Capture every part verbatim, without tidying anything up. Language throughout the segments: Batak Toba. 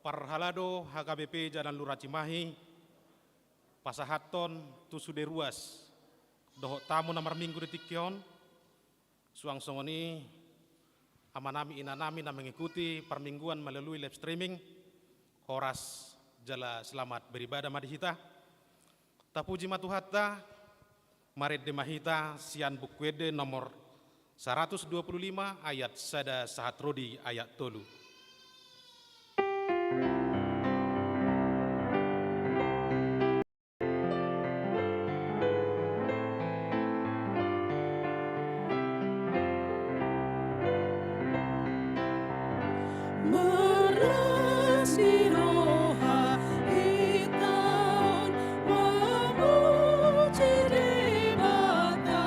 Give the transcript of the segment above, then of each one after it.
Parhalado H K B P Jalan Lura Cimahi, pasahathon tu sude ruas dohot tamu na marminggu di tingki on, suang songon i amanami inanami na mengikuti parmingguan melalui live streaming, horas jala selamat beribadah ma di hita. Tapuji ma Tuhanta, marende ma hita sian Buku Ende nomor saratus dua pulu lima ayat sada sahat ro di ayat tolu. Marlas ni roha hita on mamuji Debata.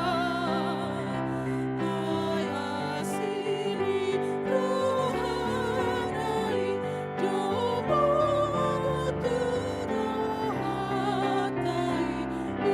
Ai asi ni rohana i do manggohi rohanta i.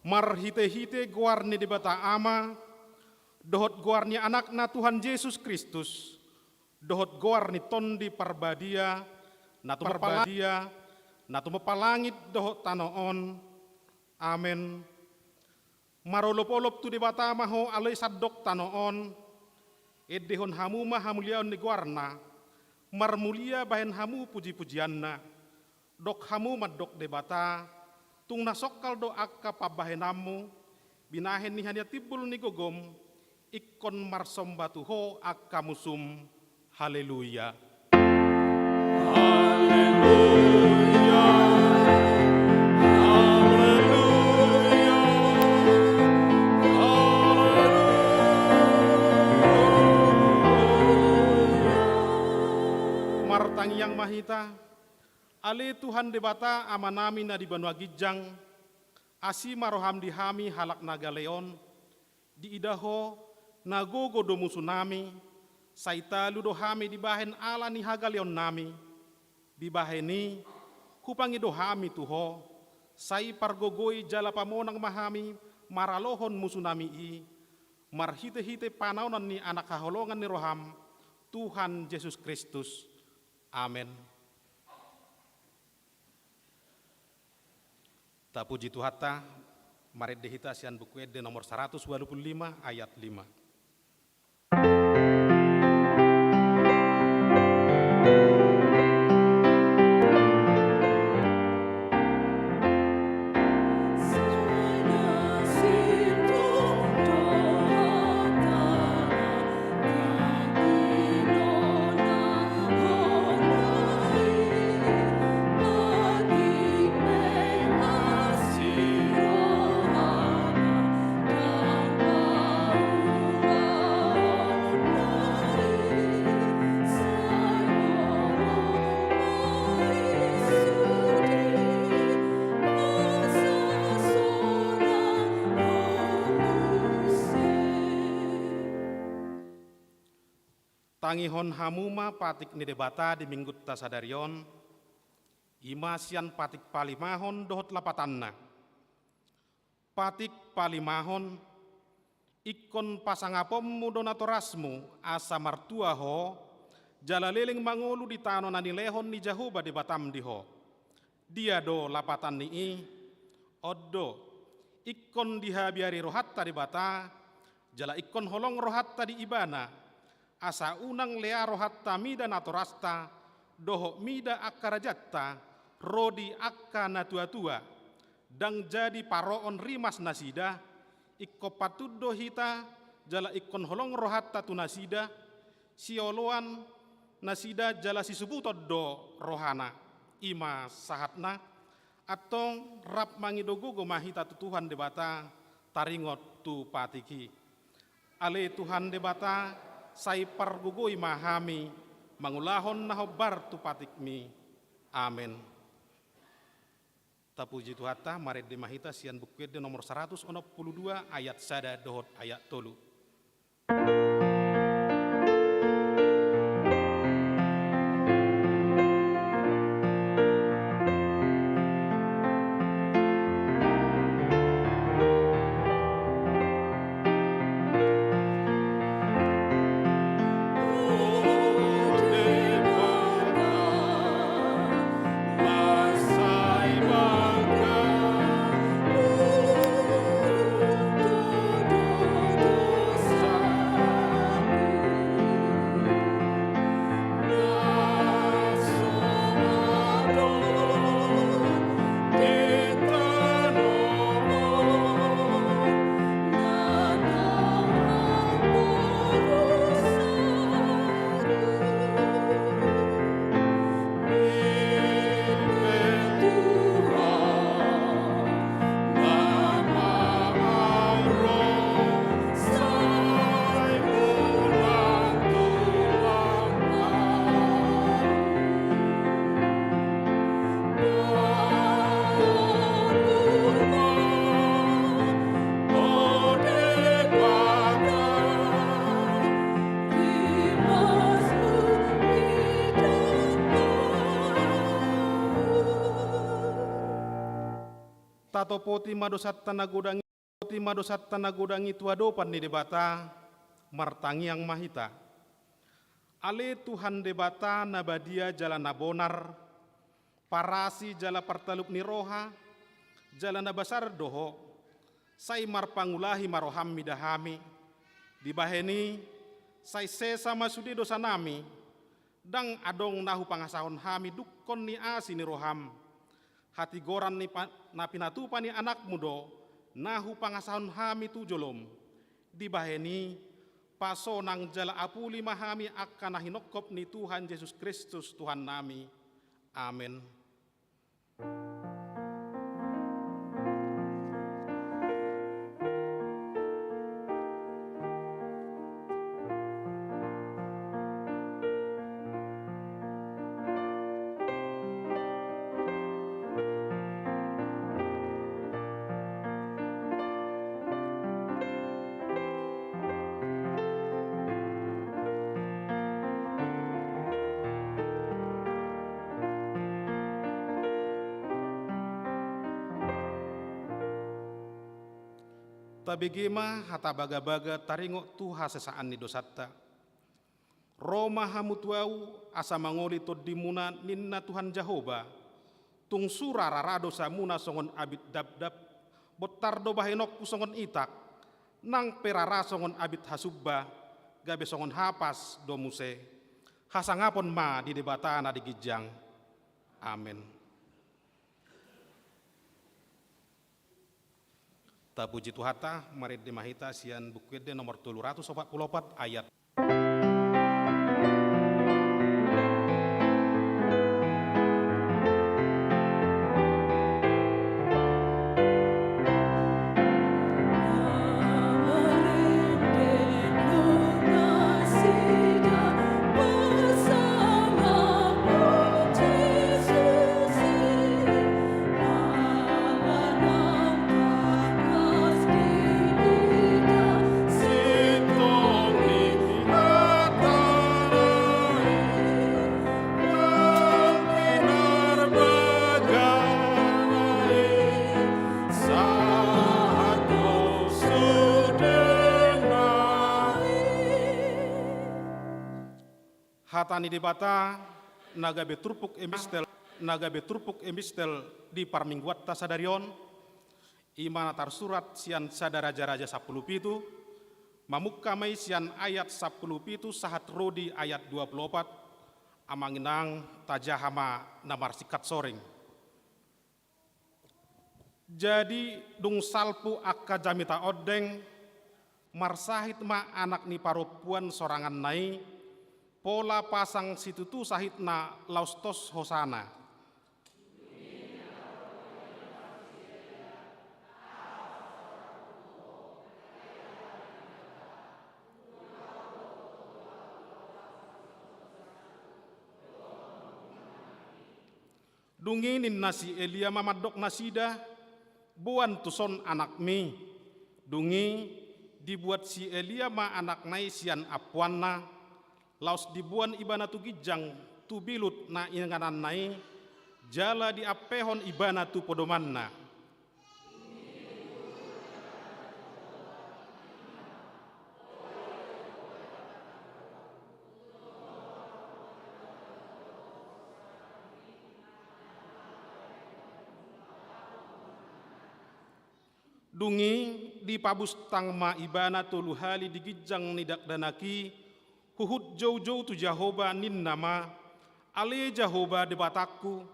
Marhitehite goar ni Debata Ama, dohot goar ni Anakna Tuhan Jesus Kristus, dohot goar ni Tondi Parbadia, na tumompa, Parbadia, na tumompa langit dohot tano on. Amen. Marolopolop tu Debata ma ho, ale sandok tano on, endehon hamu ma hamuliaon ni goarna, marmulia bahen hamu pujipujianna. Dok hamu mandok Debata, tung na songkal do angka pambahenanmu, binahen ni hania timbul ni gogom, ingkon marsomba tu ho angka musum. Haleluya. Haleluya. Haleluya. Haleluya. Martangiang ma hita. Ale Tuhan Debata Amanami na di banua ginjang, asi ma roham di hami halak na gale on, diida ho, na gogo do musunami, sai talu do hami dibahen ala ni hagaleonnami. Dibahen i, hupangido hami tu ho, sai pargogoi jala pamonang ma hami maralohon musunami i, marhitehite panaonan ni Anak haholongan ni roham, Tuhan Jesus Kristus. Amen. Tapuji Tuhanta, marende hita sian Buku Ende nomor saratus ualu pulu lima ayat lima. Tangihon hamu ma patik ni Debata di Minggunta sadari on, i ma sian patik palimahon dohot lapatanna. Patik palimahon, ingkon pasangaponmu do natorasmu, asa martua ho, jala leleng mangolu di tano na nilehon ni Jahowa Debatam di ho. Dia do lapatan ni i? On do, ingkon dihabiari rohanta Debata, jala ingkon holong rohanta di Ibana, asa unang lea rohanta mida natorasta, dohot mida angka rajanta, ro di angka natuatua, ndang jadi paroon rimas nasida, ingkon patut do hita, jala ingkon holong rohanta tu nasida, sioloan nasida jala sisubuton do rohana. I ma sahatna, antong rap mangido gogo ma hita tu Tuhan Debata, taringot tu patik i. Ale Tuhan Debata, sai pargogoi ma hami, mangulahon na hombar tu patikmi. Amen. Tapuji Tuhanta, marende ma hita sian Buku Ende nomor saratus onom pulu dua ayat sada dohot ayat tolu. Tatopoti ma dosanta na godang i, topoti ma dosanta na godang i tu adopan ni Debata, martangiang ma hita. Ale Tuhan Debata na badia jala na bonar, parasi jala partalup ni roha, jala na basar do Ho, sai marpangulahi ma roham mida hami. Dibahen i, sai sesa ma sude dosanami, ndang adong na hupangasahon hami dungkon ni asi ni roham. Hatigoran ni pa-, na pinatupa ni anakmu do, na hupangasahon hami tu jolom. Dibahen i, pasonang jala apuli ma hami angka na hinongkop ni Tuhan Jesus Kristus Tuhannami. Amen. Tabege ma hata bagabaga taringot tu hasesaan ni dosanta. Ro ma hamu tu Ahu, asa mangoli tondimuna, ninna Tuhan Jahowa. Tung sura rara dosamuna songon abit dabdab, bontar do bahenonku songon itak, nang pe rara songon abit hasumba, gabe songon hapas do muse. Hasangapon ma di Debata na di ginjang. Amen. Tapuji Tuhanta, marende ma hita sian Buku Ende nomor tolu ratus opat pulu opat ayat. Hata ni Debata na gabe turpuk epistel, na gabe turpuk epistel di parmingguanta sadari on, i ma na tarsurat sian Sada Raja-raja sampulu pitu, mamungka ma i sian ayat sampulu pitu sahat ro di ayat dua pulu opat. Amang inang, tajaha ma na marsingkat soring. Jadi dung salpu angka jamita ondeng, marsahit ma anak ni parompuan soranganna i, pola pasang situtu sahitna laos tos hosana. Dung i ninna si Elia ma mandok nasida, "Boan tuson anakmi." Dung i dibuat si Elia ma anakna i sian ampuanna, laos diboan ibana tu ginjang, tu bilut na ingananna i, jala diampehon ibana tu podomanna. Dung i dipabustang ma ibana tolu hali di ginjang ni dakdanak i, huhut joujou tu Jahowa, ninna ma, "Ale Jahowa Debatangku,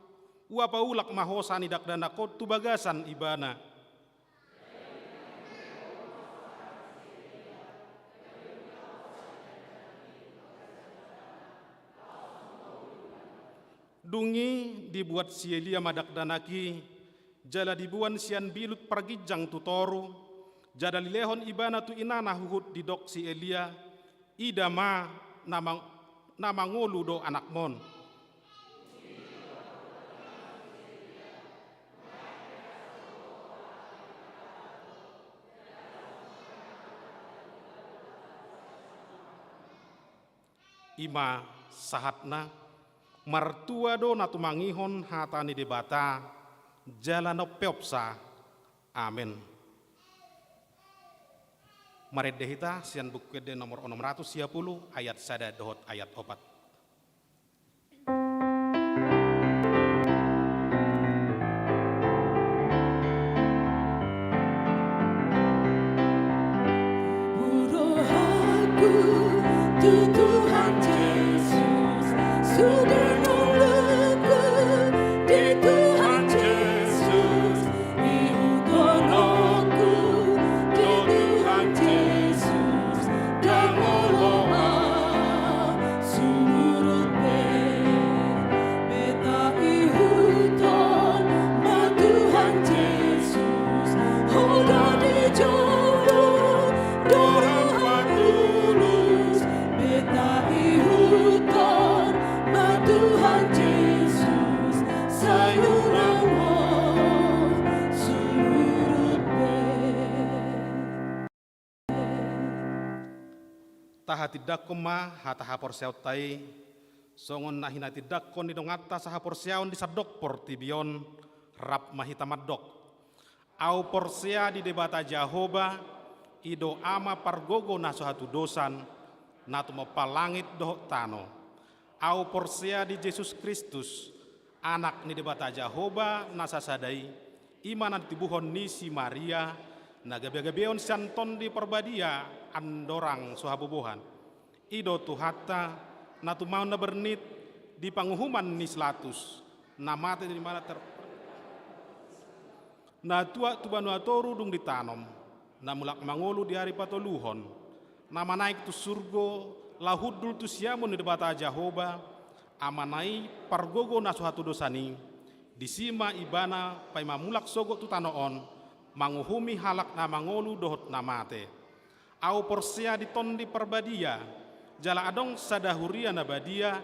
hupaulak ma hosa ni dakdanak on tu bagasan ibana." Dung i dibuat si Elia ma dakdanak i, jala diboan sian bilut parginjang tu toru, jala dilehon ibana tu inana, huhut didok si Elia, "Ida ma na mang-, na mangolu do anakmon." I ma sahatna. Martua do na tumangihon hata ni Debata, jala na umpeopsa. Amen. Marende hita sian Buku Ende nomor onom ratus sia pulu, ayat sada dohot ayat opat. Dohononku tu Tuhan Jesus, sude na loku di Tuhan Jesus, ihuthononku di Tuhan Jesus, ndang olo ahu sumurut be. Beta ihuthon ma Tuhan Jesus, Ho do di jolo do roha tulus. Beta ihuthon ma Tuhan Jesus, sai unang ho sumurut be. Tahatindangkon ma hata haporseaonta i, songon na hinatindangkon ni donganta sahaporseaon di sandok portibi on. Rap ma hita mandok. Ahu porsea di Debata Jahowa, i do Ama pargogo na so hatudosan, na tumompa langit dohot tano. Ahu porsea di Jesus Kristus, Anak ni Debata Jahowa na sasada i, i ma na nitubuhon ni si Maria, na gabegabeon sian Tondi Parbadia, andorang so habobohan. I do Tuhanta, na tumaon na bernit di panguhuman ni si Latus, na mate di mana ter-, na tuat tu banua toru dung ditanom, na mulak mangolu di ari patoluhon, na manaek tu surgo, laho hundul tu siamun ni Debata Jahowa, Amana i pargogo na so hatudosan i, disi ma ibana paima mulak sogot tu tano on, manguhumi halak na mangolu dohot na mate. Ahu porsea di Tondi Parbadia, jala adong sada huria na badia,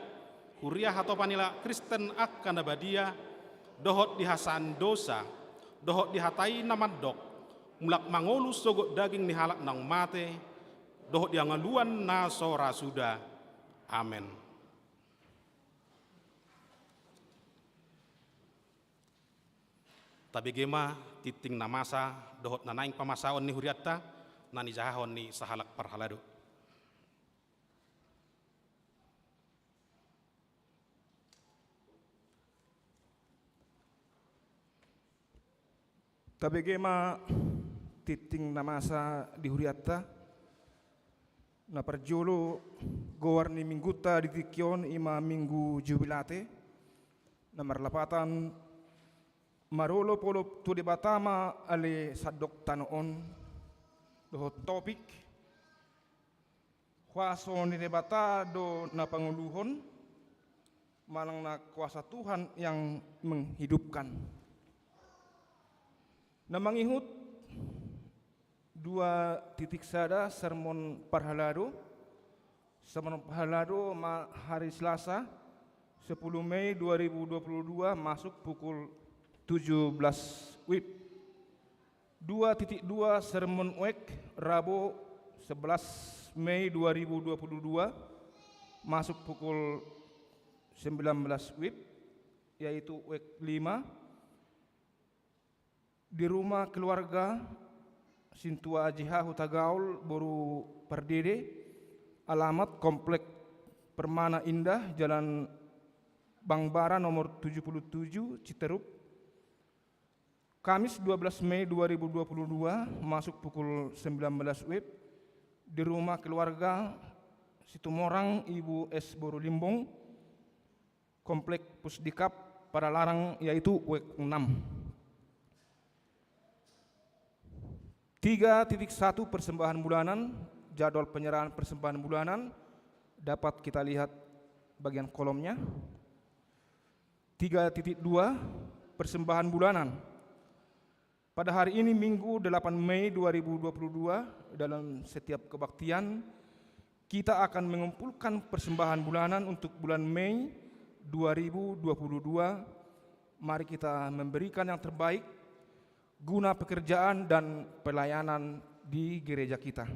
huria hatopan ni halak Kristen angka na badia, dohot di hasaan dosa, dohot di hata i na mandok, mulak mangolu sogot daging ni halak naung mate, dohot di hangoluan na so ra suda. Amen. Tabege ma tingting na masa dohot na naeng pamasaon ni hurianta, na nijahahon ni sahalak parhalado. Tabege ma tingting na masa di hurianta. Na parjolo, goar ni minggunta di tingki on i ma Minggu Jubilate, na marlapatan marolopolop tu Debata ma ale sandok tano on, dohot topik Huaso ni Debata do na pangoluhon, manang na kuasa Tuhan yang menghidupkan. Na mangihut dua titik sada sermon parhalado. Sermon parhalado ma hari Selasa, sepuluh Mei dua ribu dua puluh dua, masuk pukul tujuh belas wib. Dua titik dua sermon wek Rabo, sebelas Mei dua ribu dua puluh dua, masuk pukul sembilan belas wib, yaitu wek lima. Di rumah keluarga Sintua Aji Hahu Tagaol boru Pardede, alamat Komplek Permana Indah, Jalan Bangbara nomor tujuh puluh tujuh, Citerup. Kamis dua belas Mei dua ribu dua puluh dua, masuk pukul sembilan belas wib, di rumah keluarga Situmorang, Ibu S boru Limbong, Komplek Pusdikap Padalarang, yaitu wek enam. Tiga titik satu persembahan bulanan, jadwal penyerahan persembahan bulanan, dapat kita lihat bagian kolomnya. Tiga titik dua, persembahan bulanan. Pada hari ini, Minggu delapan Mei dua ribu dua puluh dua, dalam setiap kebaktian, kita akan mengumpulkan persembahan bulanan untuk bulan Mei dua ribu dua puluh dua. Mari kita memberikan yang terbaik guna pekerjaan dan pelayanan di gereja kita.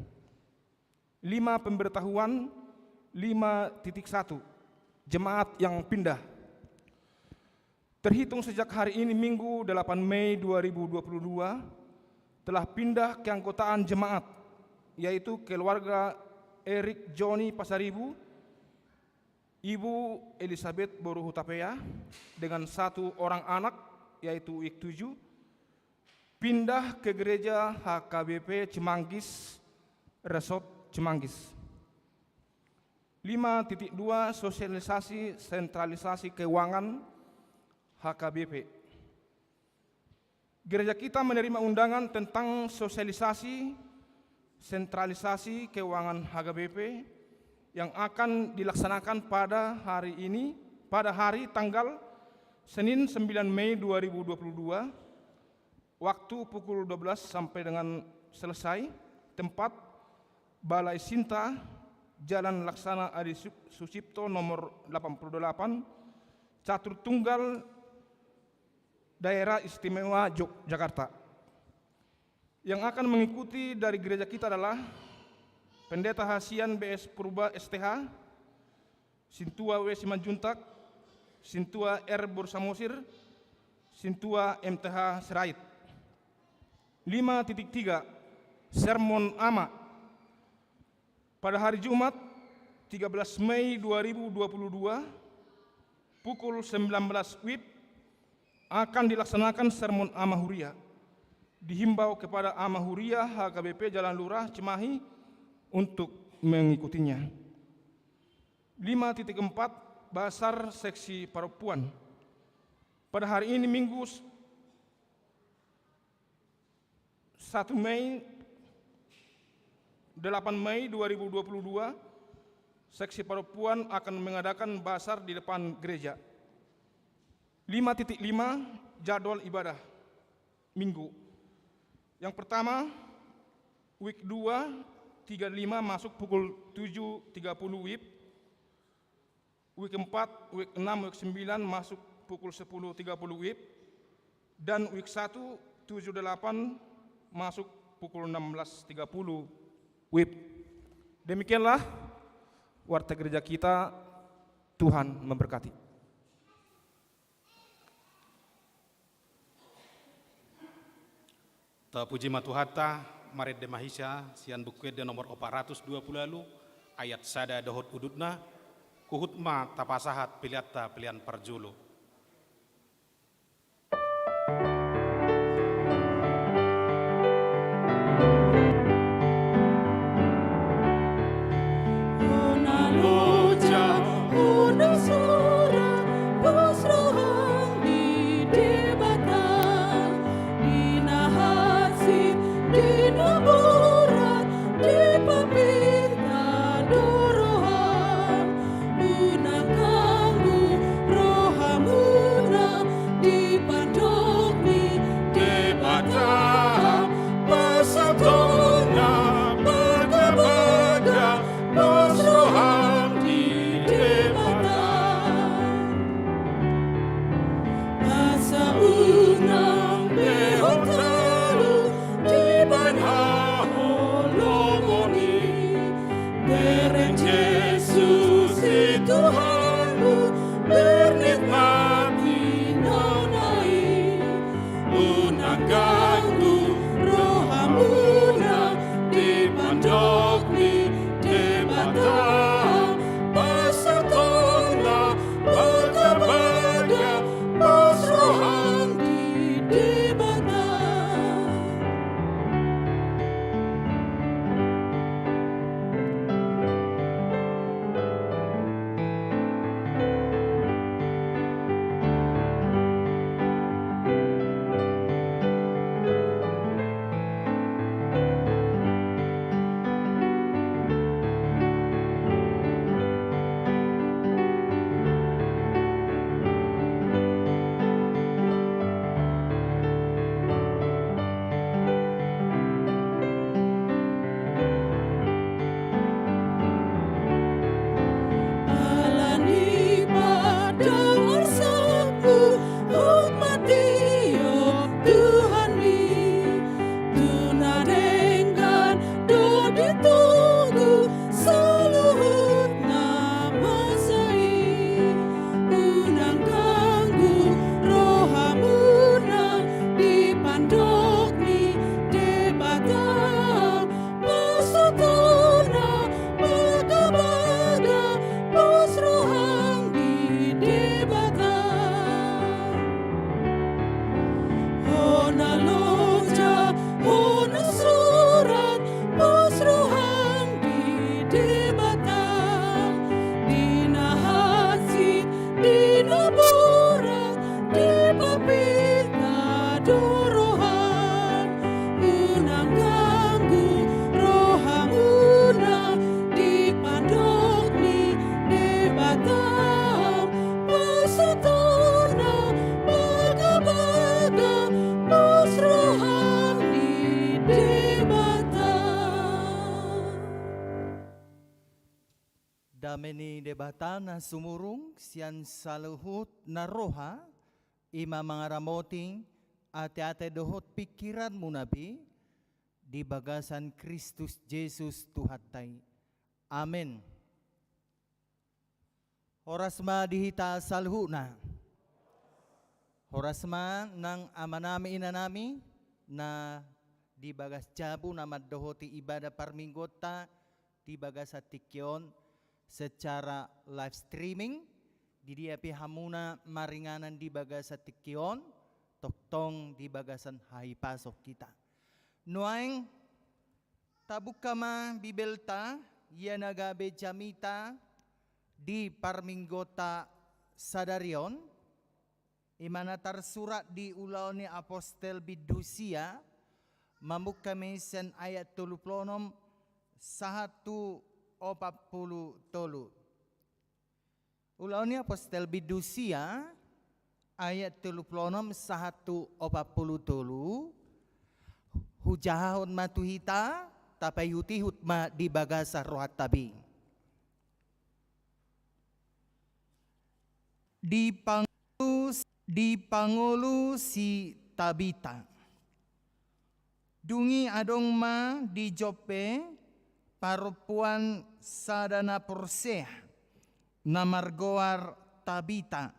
Lima pemberitahuan, lima titik satu, jemaat yang pindah. Terhitung sejak hari ini, Minggu delapan Mei dua ribu dua puluh dua, telah pindah keanggotaan jemaat, yaitu keluarga Erik Joni Pasaribu, Ibu Elisabeth boru Hutapea, dengan satu orang anak, yaitu wik tujuh, pindah ke gereja H K B P Cimanggis, Resort Cimanggis. Lima titik dua, sosialisasi sentralisasi keuangan H K B P. Gereja kita menerima undangan tentang sosialisasi sentralisasi keuangan H K B P yang akan dilaksanakan pada hari ini, pada hari tanggal Senin sembilan Mei dua ribu dua puluh dua, waktu pukul dua belas sampai dengan selesai. Tempat, Balai Sinta, Jalan Laksana Adi Su-, Sucipto nomor delapan puluh delapan, Catur Tunggal, Daerah Istimewa Jog-, Jakarta. Yang akan mengikuti dari gereja kita adalah Pendeta Hasian B S Purba S T H, Sintua W Simanjuntak, Sintua R boru Samosir, Sintua M T H Sirait. Lima titik tiga, sermon Ama. Pada hari Jumat, tiga belas Mei dua ribu dua puluh dua, pukul sembilan belas wib, akan dilaksanakan sermon Ama Huria. Dihimbau kepada Ama Huria H K B P Jalan Lurah Cimahi untuk mengikutinya. Lima titik empat, Basar Seksi Parompuan. Pada hari ini, Minggu, satu Mei, delapan Mei dua ribu dua puluh dua, Seksi Parompuan akan mengadakan basar di depan gereja. Lima titik lima, jadwal ibadah Minggu. Yang pertama, wik dua, tiga lima masuk pukul tujuh tiga puluh wib. Wik empat, wik enam, wik sembilan masuk pukul sepuluh tiga puluh wib, dan wik satu, tujuh delapan masuk pukul enam belas tiga puluh wib. Demikianlah warta gereja kita. Tuhan memberkati. Tapuji ma Tuhanta, marende ma hita sian Buku Ende nomor opat ratus dua puluh ualu, ayat sada dohot udutna, huhut ma tapasahat peleanta pelean parjolo. Dame ni Debata na sumurung sian saluhut na roha, i ma mangaramoti ateate dohot pingkiranmuna be di bagasan Kristus Jesus Tuhanta i. Amen. Horas ma di hita saluhutna. Horas ma nang amanami inanami na di bagas jabu na mandohoti ibadah parmingguonta di bagasan tingki on secara live streaming, di dia pe hamuna maringanan di bagasan tingki on, tongtong di bagasan hahipason hita. Nuaeng tabuka ma Bibelta, ia na gabe jamita di parmingguonta sadari on, i ma na tarsurat di Ulaon ni Apostel bindu sia, mamungka ma i sian ayat tolu pulu onom sahat tu opat pulu tolu. Ulaon ni Apostel bindu sia, ayat tolu pulu onom sahat tu opat pulu tolu, hujahahon ma tu hita, tapaihutihut ma di bagasan rohanta be. Dipangolu, dipangolu si Tabita. Dung i adong ma di Joppe parompuan sada na porsea, na margoar Tabita,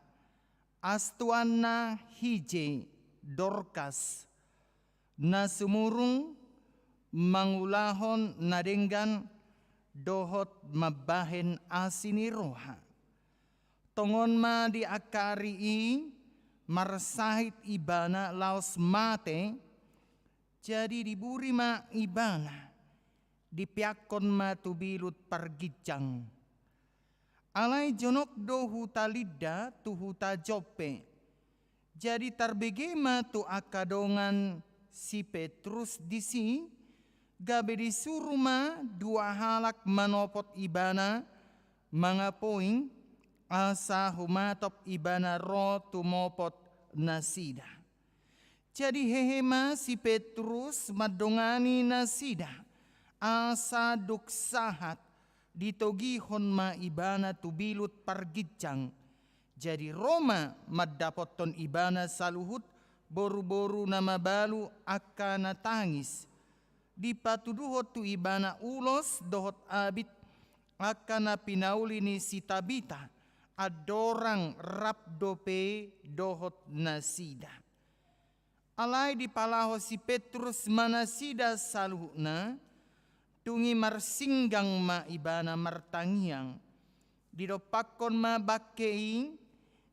astuanna hije Dorkas, na sumurung mangulahon na denggan dohot mambahen asi ni roha. Tongon ma di angka ari i marsahit ibana laos mate, jadi diburi ma ibana, dipeakkon ma tu bilut parginjang. Alai jonok do huta Lidda tu huta Joppe. Jadi tarbege ma tu angka dongan si Petrus disi, gabe disuru ma dua halak manopot ibana, mangapoing, asa humatop ibana ro tumopot nasida. Jadi hehe ma si Petrus mandongani nasida, asa dung sahat ditogihon ma ibana tu bilut parginjang. Jadi ro ma mandapothon ibana saluhut boruboru na mabalu angka na tangis. Dipatuduhon tu ibana ulos dohot abit angka na pinauli ni si Tabita, andorang rap dope dohot nasida. Alai dipalaho si Petrus ma nasida saluhutna, dung i marsinggang ma ibana martangiang. Didompakkon ma bangke i,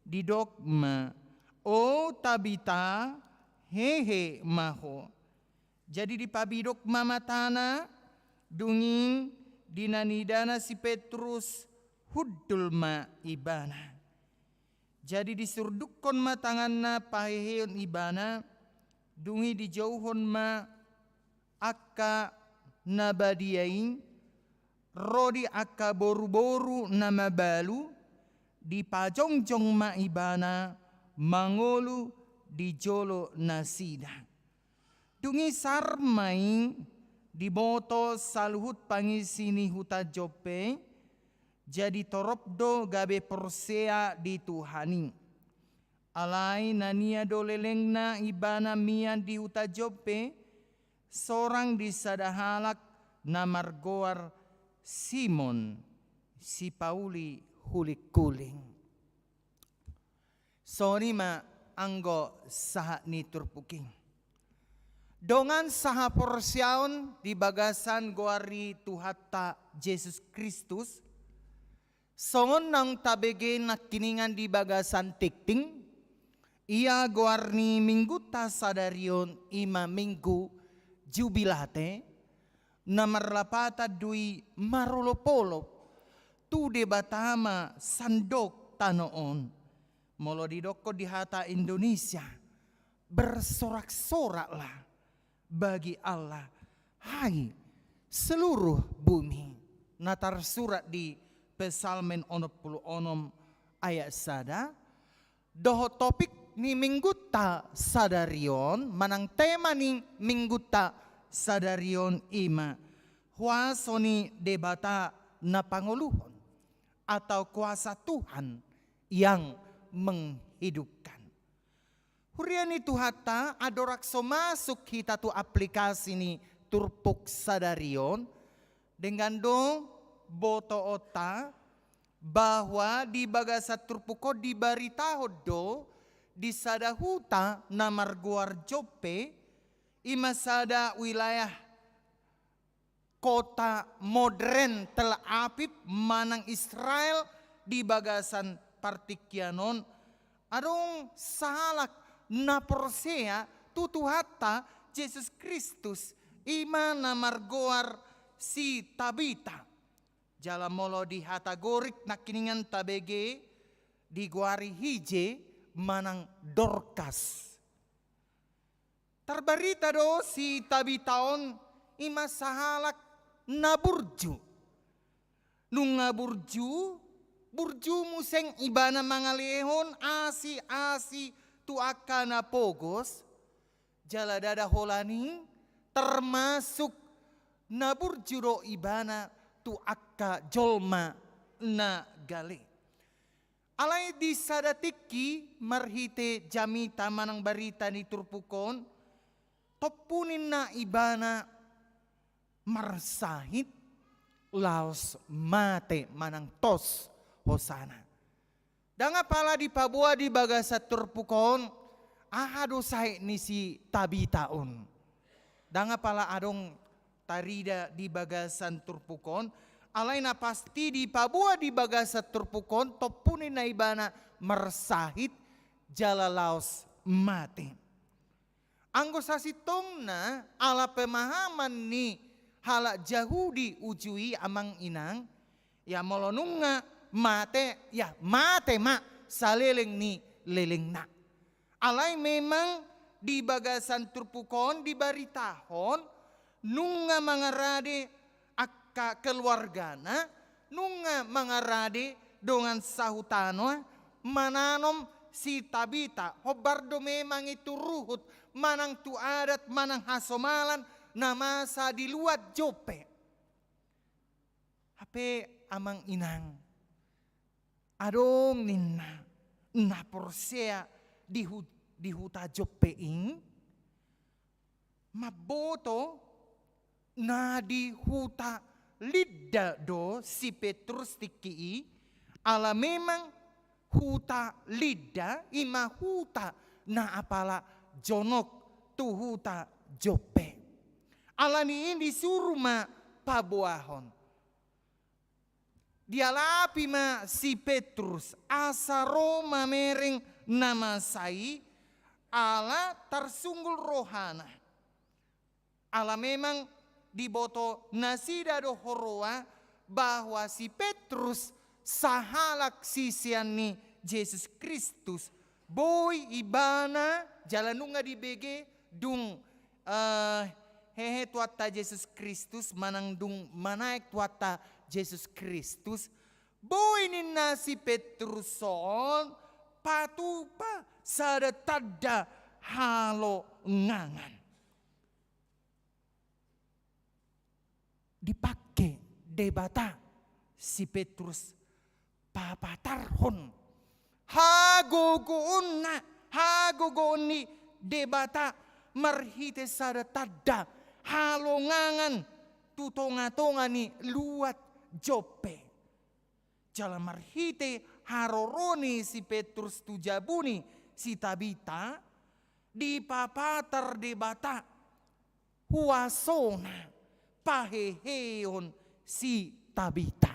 didok ma, "O Tabita, hehe ma ho." Jadi dipabidok ma matana, dung i di na niidana si Petrus, hundul ma ibana. Jadi disurdukkon ma tanganna paheheon ibana, dung i dijouhon ma angka na badia i, ro di angka boruboru na mabalu, dipajongjong ma ibana mangolu di jolo nasida. Dung i sahat ma i diboto saluhut pangisi ni huta Joppe, jadi torop do gabe porsea di Tuhan i. Alai na nia do lelengna ibana mian di huta Joppe, sorang di sada halak na margoar Simon, sipauli hulinghuling. Songon i ma anggo sahat ni turpuk i. Dongan sahaporseaon di bagasan goar ni Tuhanta Jesus Kristus, songon naung tabege nangkiningan di bagasan tingting, ia goar ni minggunta sadari on i ma minggu Jubilate, na marlapatan do i marolopolop tu Debata ma sandok tano on. Molo didokkon di hata Indonesia, bersorak-soraklah bagi Allah, hai seluruh bumi. Na tarsurat di Psalmen onom pulu onom ayat sada, dohot topik ni minggunta sadari on, manang tema ni minggunta sadari on i ma huaso ni Debata na pangoluhon. atau kuasa Tuhan yang menghidupkan. Huria ni Tuhanta, andorang so masuk hita tu aplikasi ni turpuk sadari on, denggan do botoonta bahwa di bagasan turpuk on dibaritahon do di sada huta na margoar Joppe, i ma sada wilayah kota modern Tel Aviv manang Israel di bagasan partingkian on, adong sahalak na porsea tu Tuhanta Jesus Kristus, i ma na margoar si Tabita. Jala molo di hata Gorik nangkiningan tabege digoari hije manang Dorkas. Tarbarita do si Tabita on i ma sahalak na burju. Nunga burju, burju muse ibana mangalehon asi-asi tu angka na pogos, jala ndada holan i termasuk na burju do ibana tu angka jolma na gale. Alai di sada tingki marhite jamita manang barita ni turpuk on, tompu ninna ibana marsahit laos mate manang tos hosana. Ndang apala dipaboa di bagasan turpuk on aha do sahit ni si Tabita on. Ndang apala adong tarida di bagasan turpuk on, alai na pasti dipaboa di bagasan turpuk on tompu ninna ibana marsahit jala laos mate. Anggo sasintongna ala pemahaman ni halak Jahudi uju i, amang inang, ia molo nunga mate, ia mate ma saleleng ni lelengna. Alai memang di bagasan turpuk on dibaritahon nunga mangarade angka keluargana, nunga mangarade dongan sahutana mananom si Tabita. Hombar do memang i tu ruhut manang tu adat manang hasomalan na masa di luat Joppe. Hape amang inang, adong ninna na porsea di hu-, di huta Joppe i, mamboto na di huta Lidda do si Petrus tingki i, ala memang huta Lidda i ma huta na apala jonok tu huta Joppe. Alani i disuru ma paboahon. Dialapi ma si Petrus asa ro mamereng na masa i, ala tarsunggul rohana. Ala memang diboto nasida do huroa bahwa si Petrus sahalak sisean ni Jesus Kristus. Boi ibana jala nunga dibege dung, eh, hehe Tuhanta Jesus Kristus, manang dung manaek Tuhanta Jesus Kristus. Boi ninna si Petrus on patupa sada tanda halongangan. Dipake Debata si Petrus papatarhon hagogoonna, hagogoon ni Debata marhite sada tanda halongangan tu tonga-tonga ni luat Joppe. Jala marhite haroro ni si Petrus tu jabu ni si Tabita, dipapatar Debata huasona paheheon si Tabita.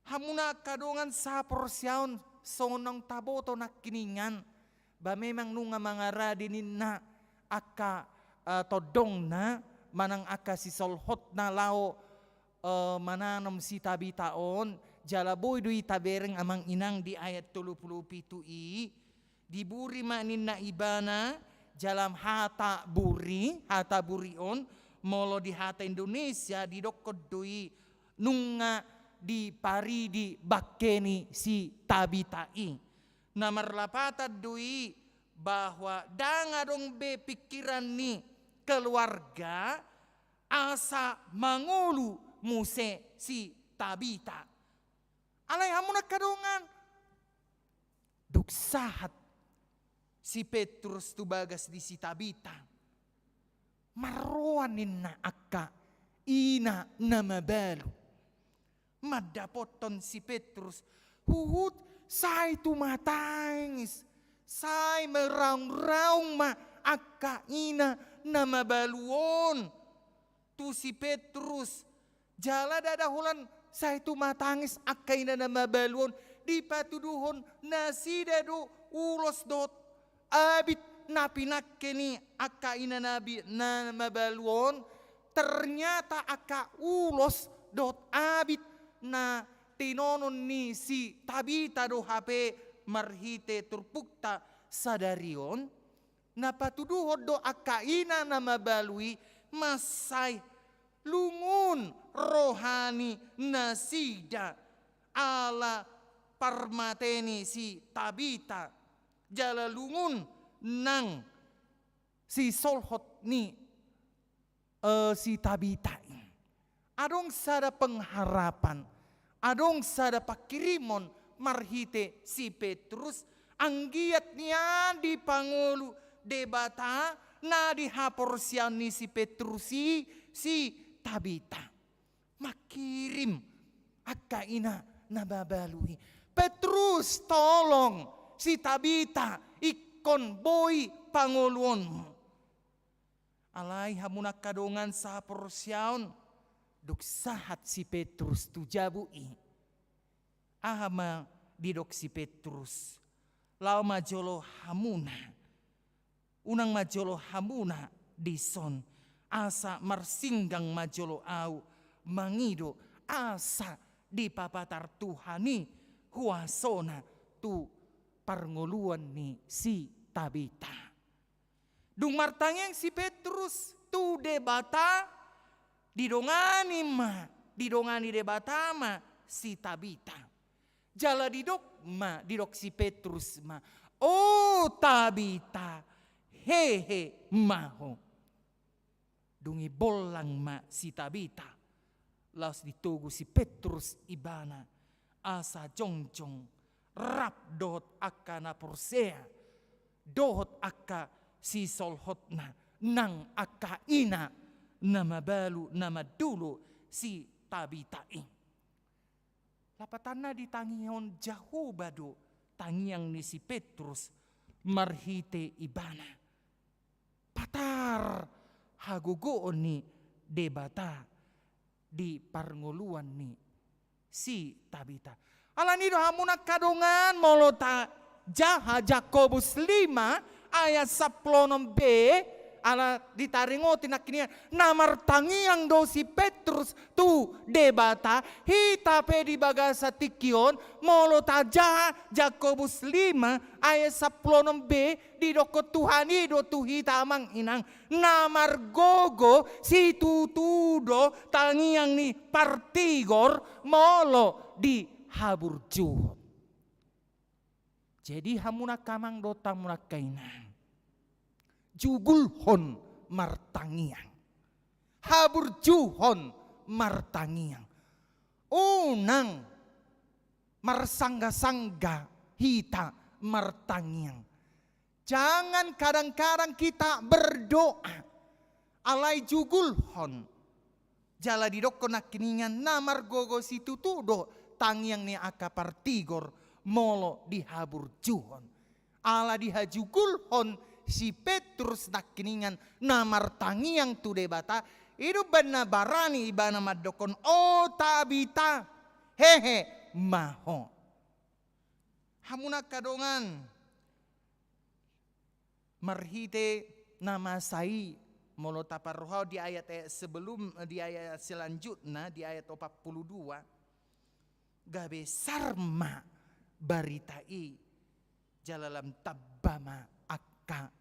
Hamuna angka dongan saporseaon, songon naung taboto nangkiningan, ba memang nunga mangarade ninna angka, eh, tondongna manang angka sisolhotna laho, eh, mananom si Tabita on, jala boi do i tabereng amang inang di ayat tolu pulu pitu i, diburi ma ninna ibana, jala hata buri, hata buri on, molo di hata Indonesia didokkon do i nunga diparidi bangke ni si Tabita i. Na marlapatan do i bahwa ndang adong be pingkiran ni keluarga asa mangolu muse si Tabita. Alai hamu angka dongan, dung sahat si Petrus tu bagas ni si Tabita, marroan ninna angka ina na mabalu. Mandapothon si Petrus, huhut sai tumatangis, sai maraung-raung ma angka ina na mabalu on tu si Petrus. Jala ndada holan sai tumatangis angka ina na mabalu on, dipatuduhon nasida do ulos dohot abit na pinangke ni angka ina na bi-, na mabalu on. Ternyata angka ulos dohot abit na tinonon ni si Tabita do hape marhite turpukta sadari on. Na patuduhon do angka ina na mabalu i, mansai lungun roha ni nasida ala parmate ni si Tabita, jala lungun nang sisolhot ni, eh, si Tabita i. Adong sada pengharapan, adong sada pangkirimon marhite si Petrus, anggiat nian dipangolu Debata na di haporseaon ni si Petrus i si Tabita. Mangkirim angka ina na mabalu i. Petrus, tolong si Tabita ingkon boi pangoluonmu. Alai hamu angka dongan sahaporseaon, dung sahat si Petrus tu jabu i, aha ma didok si Petrus? Laho ma jolo hamuna, unang ma jolo hamuna dison, asa marsinggang ma jolo ahu mangido asa dipapatar Tuhan i huasona tu parngoluon ni si Tabita. Dung martangiang si Petrus tu Debata, didongani ma, didongani Debata ma si Tabita. Jala didok ma, didok si Petrus ma, "O Tabita, hehe ma ho." Dung i bollang ma si Tabita, laos ditogu si Petrus ibana, asa jongjong rap dohot angka na porsea, dohot angka sisolhotna, nang angka ina na mabalu na mandulu si Tabita i. Lapatanna ditangihon Jahowa do tangiang ni si Petrus marhite ibana. Patar hagogoon ni Debata di parngoluan ni si Tabita. Alani do hamu angka dongan, molo tajaha Jakobus lima ayat sampulu onom b, ala ditaringoti nangkiningan na martangiang do si Petrus tu Debata, hita pe di bagasan tingki on, molo tajaha Jakobus lima ayat sampulu onom b, didokkon Tuhan i do tu hita amang inang, na margogo situtu do tangiang ni partigor molo di haburjuhon. Jadi hamu angka amang dohot hamu angka inang, jugulhon martangiang. Haburjuhon martangiang. Unang marsangga-sangga hita martangiang. Jangan kadang-kadang kita berdoa, alai jugulhon. Jala didokkon nangkiningan na margogo situtu do tangiang ni angka partigor molo di haburjuhon. Ala dihajugulhon si Petrus nangkiningan na martangiang tu Debata, i do umbahen na barani ibana mandokkon, "O Tabita, hehe ma ho." Hamu angka dongan, marhite na masa i, molo taparrohahon di ayat, eh, sebelum, di ayat selanjutna, di ayat opat pulu dua, gabe sar ma barita i, jala lam tamba ma angka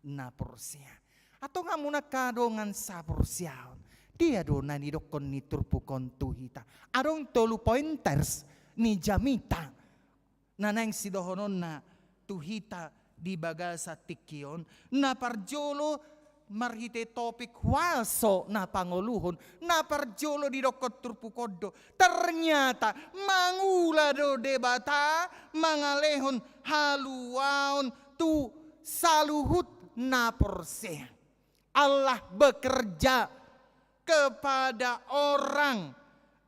na porsea. Antong hamu angka dongan saporseaon, dia do na nidokkon ni turpuk on tu hita? Adong tolu pointers ni jamita na naeng sidohononna tu hita di bagasan tingki on. Na parjolo, marhite topik huaso na pangoluhon, na parjolo didokkon turpuk on do. Ternyata mangula do Debata mangalehon haluaon tu saluhut na porsea. Allah bekerja kepada orang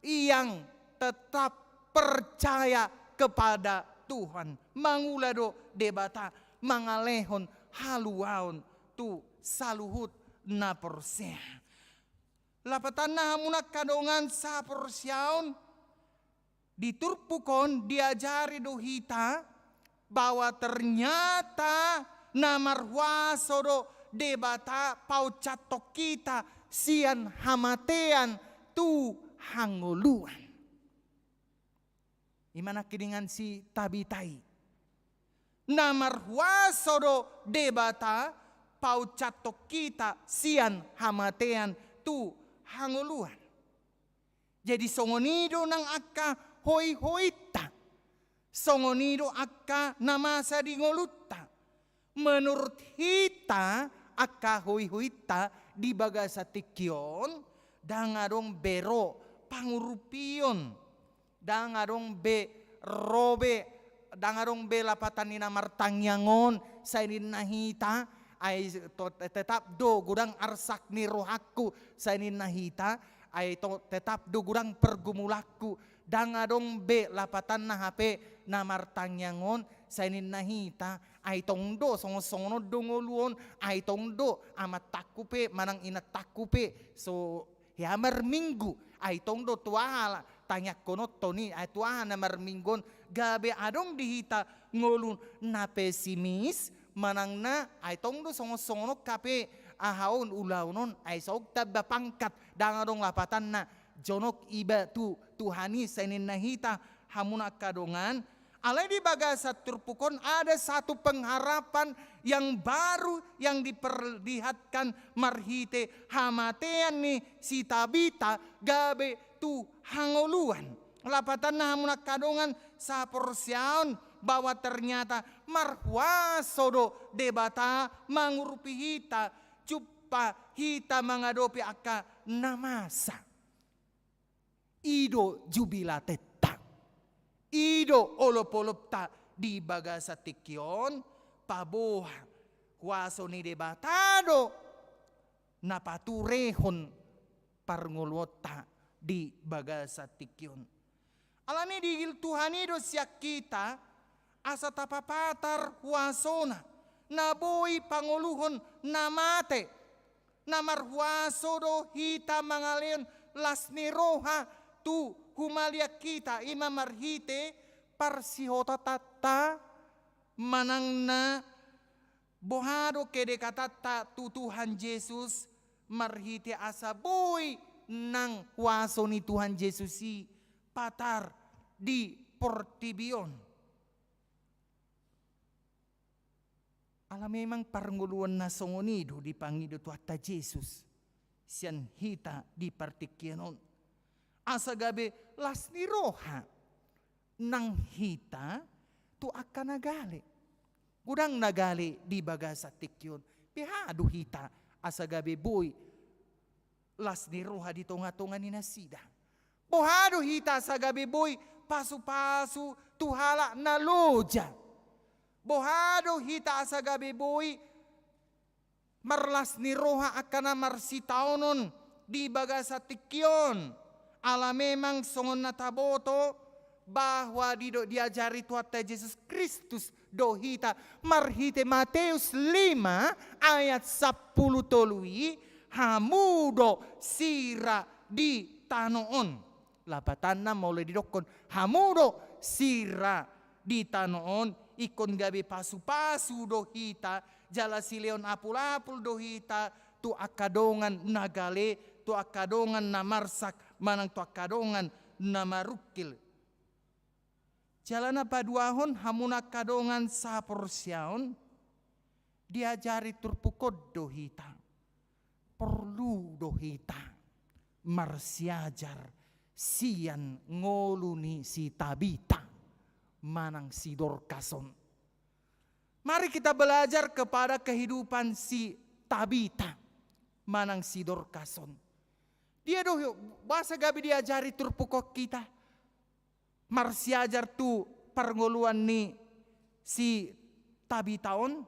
yang tetap percaya kepada Tuhan. Mangula do Debata mangalehon haluaon tu saluhut na porsea. Lapatanna hamu angka dongan saporseaon, di turpuk on diajari do hita bahwa ternyata na marhuaso do Debata paunsat hita sian hamatean tu hangoluan. I ma nangkiningan si Tabita i. Na marhuaso do Debata paunsat hita sian hamatean tu hangoluan. Jadi songon i do nang angka hoihointa. Songon i do angka na masa di ngolunta. Menurut hita angka hoihointa di bagasan tingki on, ndang adong be ro pangurupion. Ndang adong be ro be, ndang adong be lapatan ni na martangiang on, sai ninna hita, ai to-, tetap do godang arsak ni rohangku, sai ninna hita, ai to-, tetap do godang pergumulanku, ndang adong be lapatanna hape na martangiang on, sai ninna hita, ai tong do songon-songon on do ngolu on, ai tong do amantangku pe, manang inantangku pe, so hea marminggu, ai tong do tu aha tangiangkononta on i, ai tu aha na marminggu on, gabe adong di hita ngolu na pesimis, manang na, ai tong do songon-songon on hape aha on ulaon on, ai so tamba pangkat, ndang adong lapatanna, jonok iba tu Tuhan i, sai ninna hita, hamu angka dongan, Alai di bagasan turpuk on ada satu pengharapan yang baru yang diperlihatkan marhite hamatean ni si Tabita gabe tu hangoluan. Lapatanna hamu angka dongan saporseaon bahwa ternyata marhuaso do Debata mangurupi hita, jumpa hita mangadopi angka na masa. I do jubilatenta. I do olopolopta di bagasan tingki on, paboa huaso ni Debata do na paturehon parngoluonta di bagasan tingki on. Alani i diigil Tuhan i do sian hita, asa tapapatar huasona, na boi pangoluhon na mate, na marhuaso do hita mangalehon las ni roha tu humaliang hita, i ma marhite parsihotatanta, manang na boha do kedekatanta tu Tuhan Jesus, marhite asa boi nang huaso ni Tuhan Jesus i patar di portibi on. Ala memang parngoluon na songon i do dipangido Tuhanta Jesus sian hita di partingkian on. Asa gabe las ni roha nang hita tu angka na gale. Godang na gale di bagasan tingki on. Boha do hita asa gabe boi las ni roha di tongatonga ni nasida? Boha do hita asa gabe boi pasupasu tu halak na loja? Boha do hita asa gabe boi marlas ni roha angka na marsitaonon di bagasan tingki on? Ala memang songon na taboto bahwa di do, diajari Tuhanta Jesus Kristus do hita marhite Mateus lima ayat sampulu tolu i, hamu do sira di tano on. Lapatanna molo didokkon hamu do sira di tano on, ingkon gabe pasupasu do hita, jala silehon apulapul do hita tu angka dongan na gale, tu angka dongan na marsak, manang tu angka dongan na marungkil. Jala na paduahon, hamu angka dongan saporseaon, diajari turpuk on do hita. Porlu do hita marsiajar sian ngolu ni si Tabita manang si Dorkas on. Mari kita belajar kepada kehidupan si Tabita. manang si Dorkas on. Dia do, boasa gabe diajari turpuk on hita? Marsiajar tu parngoluan ni si Tabita on.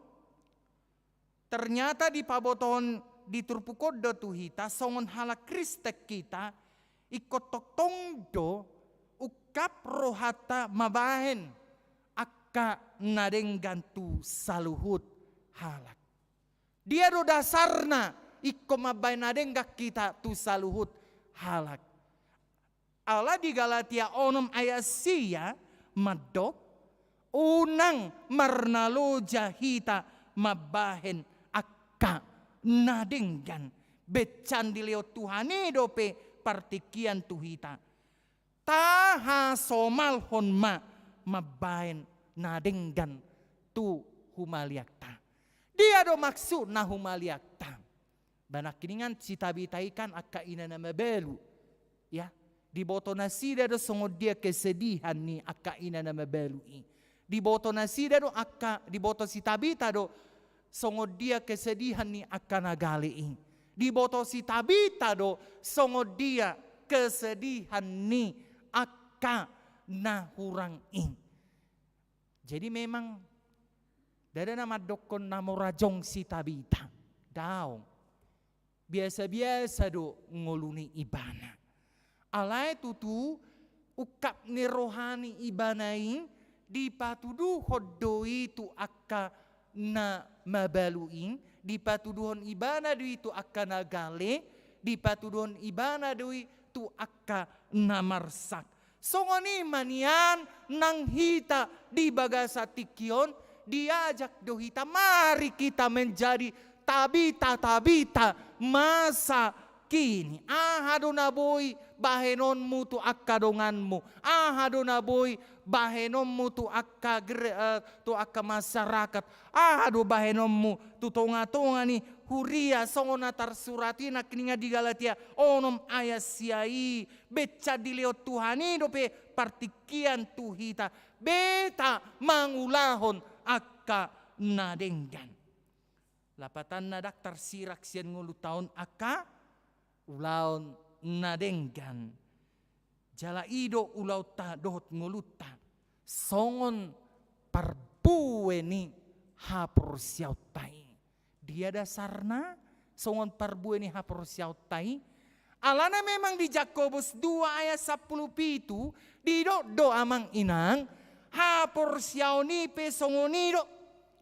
Ternyata dipabotohon di turpuk on do tu hita, songon halak Kristen hita, ingkon tongtong do ungkap rohanta mambahen angka na denggan tu saluhut halak. Dia do dasarna ingkon mambahen na denggan hita tu saluhut halak? Ala di Galatia onom ayat sia mandok, unang marnaloja hita mambahen angka na denggan. Bencan dilehon Tuhan i dope partingkian tu hita. Tahasomalhon ma mambahen na denggan tu humaliangta. Dia do maksudna humaliangta? Ba nangkiningan si Tabita i kan angka ina na mabalu. Ya, diboto nasida do songon dia kesedihan ni angka ina na mabalu i. Diboto nasida do angka, diboto si Tabita do songon dia kesedihan ni angka na gale i. Diboto si Tabita do songon dia kesedihan ni angka na hurang i. Jadi memang ndada na mandokkon na mora jongjong si Tabita. Daong. Biasa-biasa do ngolu ni ibana. Alai tutu ungkap ni roha ni ibana i dipatuduhon do i tu angka na mabalu i, dipatuduhon ibana do i tu angka na gale, dipatuduhon ibana do i tu angka na marsak. Songon i ma nian nang hita di bagasan tingki on, diajak do hita, mari kita menjadi Tabita-Tabita masa kini. Aha do na boi bahenonmu tu angka donganmu? Aha do na boi bahenonmu tu angka gere-, eh, tu angka masyarakat? Aha do bahenonmu tu tonga-tonga ni huria, songon na tarsurat i nangkiningan di Galatia onom ayat sia i? Bencan dilehon Tuhan i dope partingkian tu hita, beta mangulahon angka na denggan. Lapatanna, ndang tarsirak sian ngolunta on angka ulaon na denggan. Jala i do ulaonta dohot ngolunta songon parbue ni haporseaonta i. Dia dasarna songon parbue ni haporseaonta i? Alana memang di Jakobus dua ayat sampulu pitu didok do, amang inang, haporseaon i pe songon i do,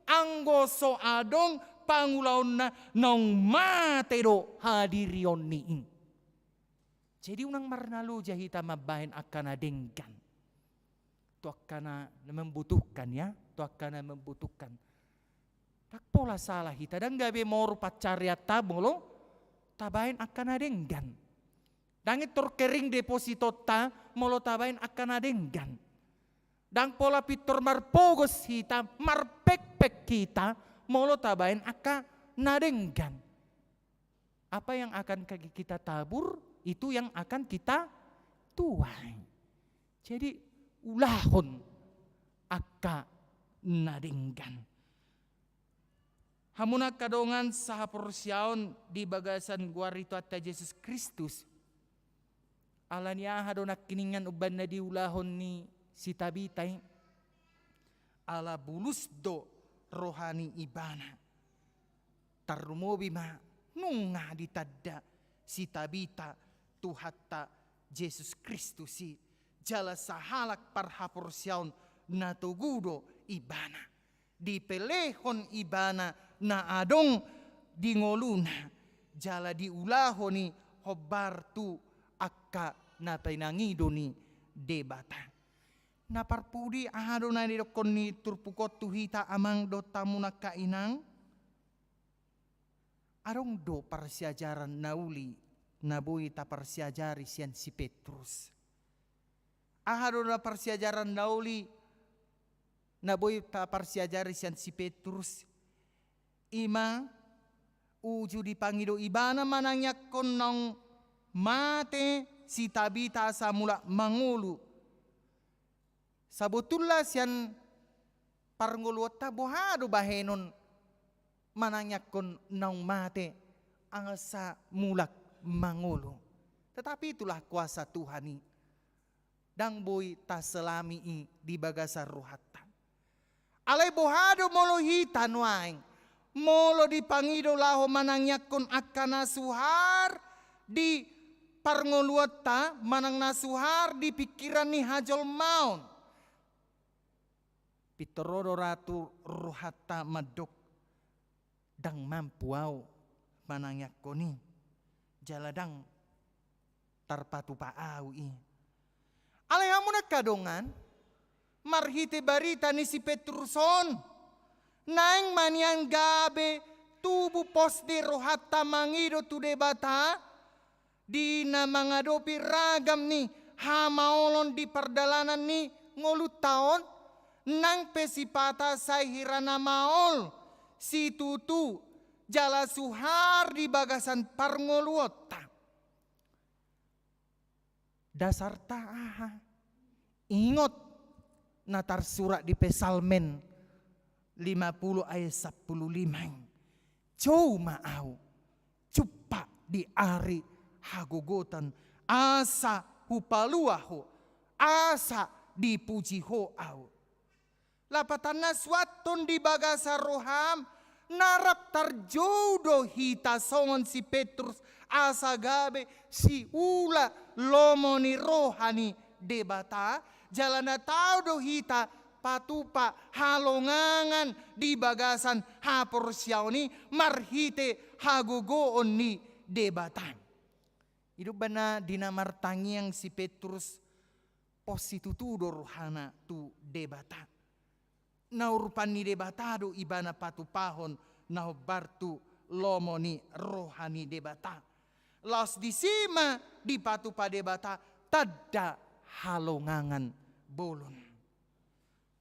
anggo so adong pangulaonna, naung mate do hadirionni i. Jadi unang marnaloja hita mambahen angka na denggan tu angka na membutuhkan, ya, tu angka na membutuhkan. Ndang pola sala hita, ndang gabe moru pansarianta molo tabahen angka na denggan. Ndang pintor kering depositonta molo tabahen angka na denggan. Ndang pola pintor marpogos hita, marpekpek hita molo tabahen angka na denggan. Apa yang akan kaki kita tabur, itu yang akan kita tuai. Jadi, ulahon angka na denggan. Hamu na angka dongan sahaporseaon di bagasan goar ni Tuhanta Jesus Kristus. Ala ni aha do nangkiningan umbahen na diulahon ni si Tabita i? Ala bulus do roha ni ibana. Tarlumobi ma nunga ditanda si Tabita Tuhanta Jesus Kristus i, jala sahalak parhaporseaon na togu do ibana. Dipelehon ibana na adong di ngoluna, jala diulahon i hombar tu angka na pinangido ni Debata. Na parpudi, aha do na nidokkon ni turpuk on tu hita, amang dohot hamu na angka inang? Adong do parsiajaran na uli na boi taparsiajari sian si Petrus. Aha do na parsiajaran na uli na boi taparsiajari sian si Petrus? I ma uju dipangido ibana manangiangkon naung mate si Tabita asa mulak mangolu. Sabotulna sian parngoluonta, boha do bahenon manangiangkon naung mate asa mulak mangolu. Tetapi itulah kuasa Tuhan i. Ndang boi taselami i di bagasan rohanta. Alai boha do molo hita nuaeng, molo dipangido laho manangiangkon angka na suhar di parngoluonta, manang na suhar di pingkiran ni hajolmaon. Pintor ro do ra tu rohanta mandok, ndang mampu au manangiangkon i, jala ndang tarpatupa au i. Alai hamu angka dongan, marhite barita ni si Petrus on, naeng ma nian gabe tubu pos ni rohanta mangido tu Debata, di na mangadopi ragam ni hamaolon di pardalanan ni ngolunta on, nang pe sipata sai hira na maol, situtu, jala suhar di bagasan parngoluonta. Dasarta aha? Ingot na tarsurat di Psalmen lima puluh ayat sampulu lima i. Jou ma au, jumpa di ari hagogotan, asa hupalua ho, asa dipuji ho au. Lapatanna suanton di bagasan roham, na rap tarjou do hita songon si Petrus, asa gabe siula lomo ni roha ni Debata, jala na tau do hita patupa halongangan di bagasan haporseaon i marhite hagogoon ni Debata. I do umbahen na di na martangiang si Petrus, pos situtu do rohana tu Debata. Na urupan ni Debata do ibana patupahon na hombar tu lomo ni roha ni Debata. Laos disi ma dipatupa Debata tanda halongangan bolon.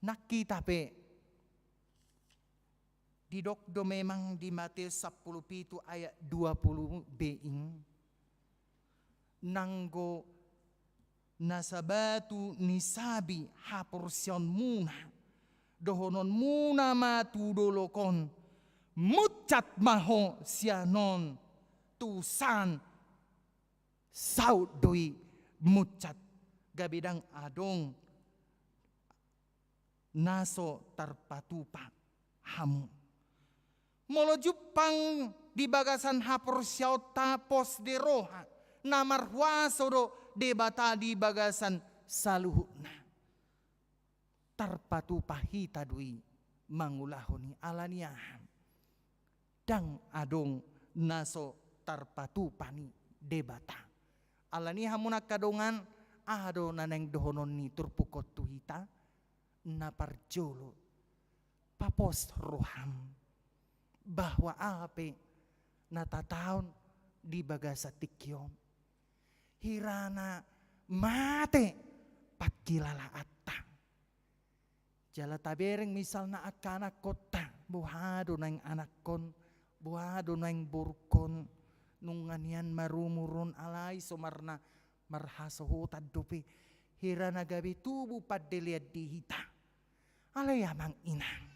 Nang hita pe didok do memang di Matius sampulu pitu ayat dua puluh b i, nanggo na sabatu ni sabi haporseaonmuna, dohononmuna ma tu dolok on, munchat ma ho sian on, tu san saut do i munchat, gabe ndang adong na so tarpatupa hamu. Molo jumpang di bagasan haporseaonta pos ni roha, na marhuaso do Debata di bagasan saluhutna. Tarpatupa hita do i mangulahon i, ala ni aha? Ndang adong na so tarpatupa ni Debata. Ala ni aha, hamu angka dongan, aha do na naeng dohonon ni turpuk on tu hita? Na parjolo, papos roham, bahwa aha pe na tataon di bagasan tingki on, hira na mate pangkilalaanta. Jala tabereng misalna angka anakkonta, boha do naeng anakkon, boha do naeng borungkon, nunga nian marumur on, alai somarna marhasohotan dope, hira na gabe tubu pandelean di hita. Alai amang inang,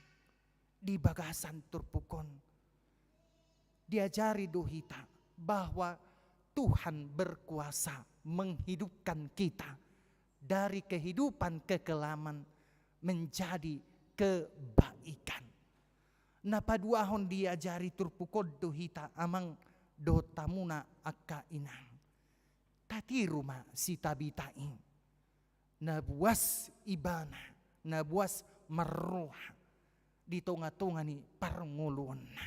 di bagasan turpuk on diajari do hita bahwa Tuhan berkuasa menghidupkan kita dari kehidupan kekelaman menjadi kebaikan. Na paduahon diajari turpuk on do hita, amang dohot hamuna angka inang. Tatiru ma si Tabita i. Na buas ibana, na buas marroha di tongatonga ni parngoluonna.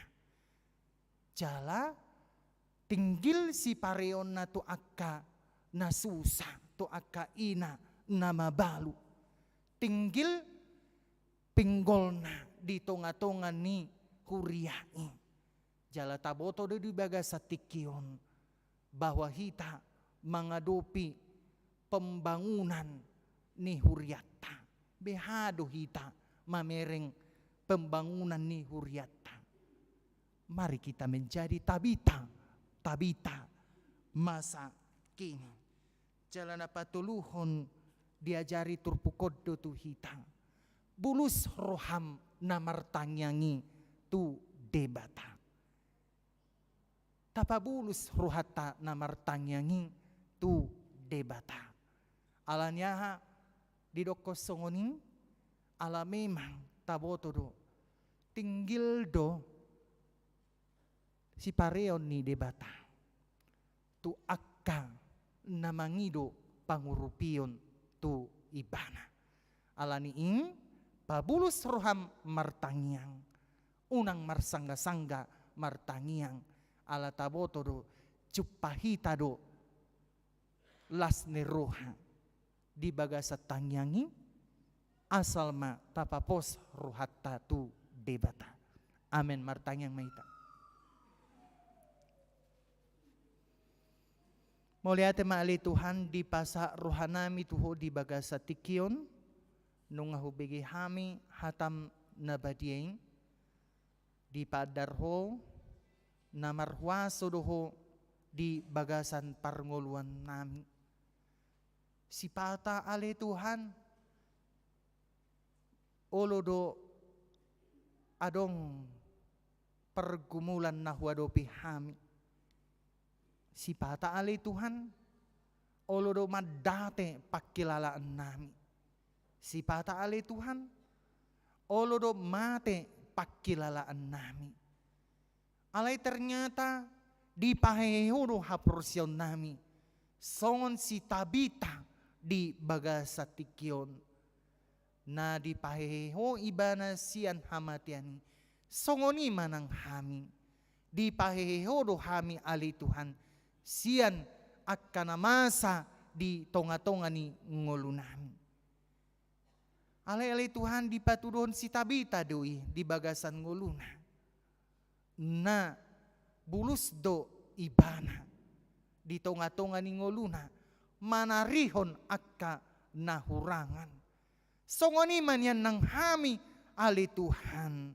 Jala tinggil sipareonna tu angka na susa, tu angka ina na mabalu. Tinggil pinggolna di tongatonga ni huria i. Jala taboto do di bagasan tingki on bahwa hita mangadopi pembangunan ni hurianta. Beha do hita mamereng pembangunan ni hurianta? Mari kita menjadi Tabita, Tabita masa kini. Jala na patoluhon diajari turpuk on do tu hita, bulus roham na martangiang i tu Debata. tapabulus rohanta na martangiang i tu Debata. Ala ni aha didokkon songon i? Ala memang taboto do, tinggil do sipareon ni Debata tu angka na mangido pangurupion tu Ibana. Ala ni i, pabulus roham martangiang, unang marsanggasangga martangiang, ala taboto do, jumpang hita do las ni roha di bagasan tangiang i, asal ma tapapos rohanta tu Debata. Amen. Martangiang ma hita. Mauliate ma ale Tuhan, dipasahat rohanami tu Ho di bagasan tingki on, nunga hubege hami hatam na badia i, dipaandar Ho, na marhuaso do Ho di bagasan parngoluannami. Sipata ale Tuhan, olo do adong pergumulan na huadopi hami. Sipata ale Tuhan, olo do mandate pangkilalaannami. Sipata ale Tuhan, olo do mate pangkilalaannami. Alai ternyata dipahehe Ho do haporseaonnami, songon si Tabita di bagasan tingki on. Na dipahehe Ho ibana sian hamatean i, songon i ma nang hami. Dipahehe Ho do hami ale Tuhan, sian angka na masa di tongatonga ni ngolunami. Alai ale Tuhan, dipatuduhon si Tabita do i di bagasan ngoluna. Na bulus do ibana di tongatonga ni ngoluna, manarihon angka na hurangan. Songon i ma nian nang hami ale Tuhan.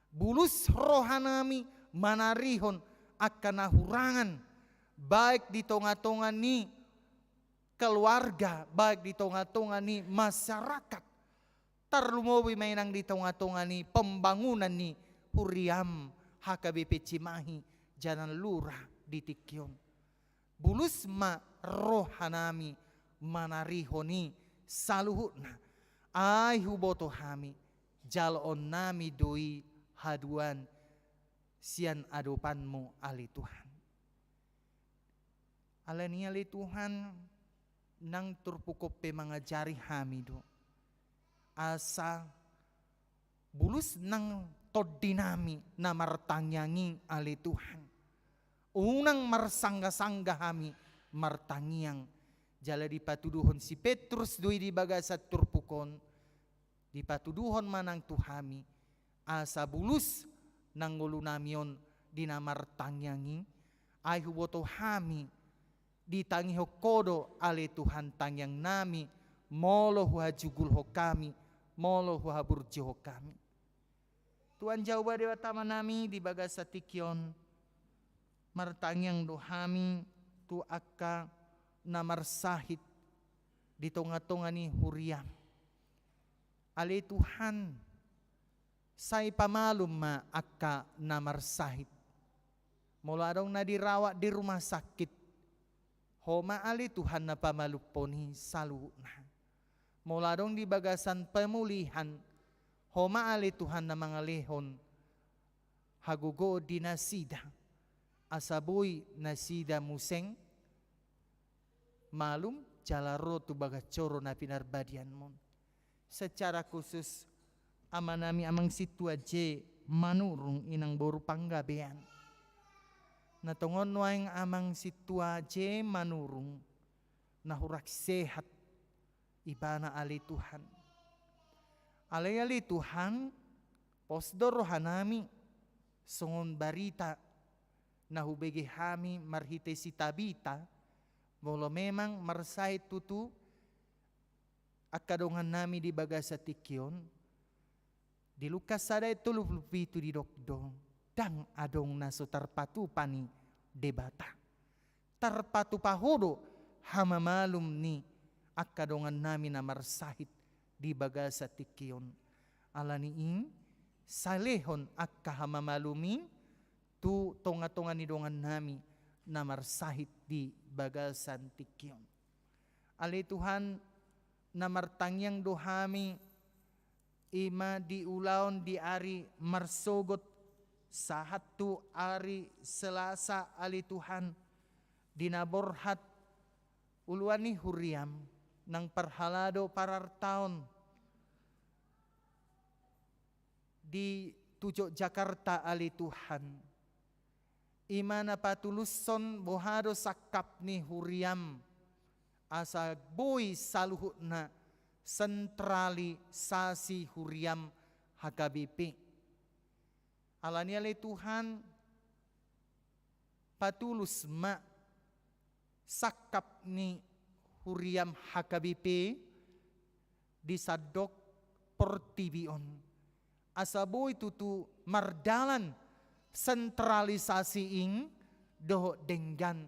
Bulus rohanami manarihon angka na hurangan, baik di tongatonga ni keluarga, baik di tongatonga ni masyarakat, tarlumobi ma i nang di tongatonga ni pembangunan ni huriam H K B P Cimahi, Janan Lurah di tingki on. Bulus ma rohanami manarihon i saluhutna, ai huboto hami, jaloonnami do i haduan sian adopanMu ale Tuhan. Alani i ale Tuhan, nang turpuk on pe mangajari hami do, asa bulus nang tondinami na martangiang i ale Tuhan, unang marsanggasangga hami martangiang. Jala dipatuduhon si Petrus do i di bagasan turpuk on, dipatuduhon ma nang tu hami, asa bulus nang ngolunami on di na martangiang i, ai huboto hami, ditangihon Ho do ale Tuhan tangiangnami, molo huhajugulhon hami, molo huhaburjuhon hami. Tuhan Jahowa Debata Amanami, di bagasan tingki on martangiang do hami tu angka na marsahit di tongatonga ni huriaM. Ale Tuhan, sai pamalum ma angka na marsahit. Molo adong na dirawat di rumah sakit, Ho ma ale Tuhan na pamalumhon i saluhutna. Molo adong di bagasan pemulihan, Ho ma ale Tuhan na mangalehon hagogoon di nasida, asa boi nasida muse malum jala ro tu bagas joro na pinarbadianMu on. Secara khusus, amanami Amang Sintua J Manurung, Inang Boru Panggabean. Na tongon nuaeng Amang Sintua J Manurung na hurang sehat ibana ale Tuhan. Alai ale Tuhan, pos do rohanami songon barita na hubege hami marhite si Tabita, molo memang marsahit tutu angka dongannami di bagasan tingki on. Di Lukas sada ayat tolu pulu pitu didok do, ndang adong na so tarpatupa ni Debata. Tarpatupa Ho do hamamalum ni angka dongannami na marsahit di bagasan tingki on. Alani i, salehon angka hamamalum i tu tonga-tonga ni dongan nami na marsahit di bagasan tingki on. Ale Tuhan, na martangiang do hami, i ma di ulaon di ari marsogot sahat tu ari Selasa, ale Tuhan, di na borhat uluan ni huriam nang parhalado parartaon di tu Jogjakarta, ale Tuhan. I ma na patulushon boha do sangkap ni huriam, asa boi saluhutna sentralisasi huriam H K B P. Alani i ale Tuhan, patulus ma sangkap ni huriam H K B P di sandok portibi on. Asa boi tutu mardalan sentralisasi i dohot denggan.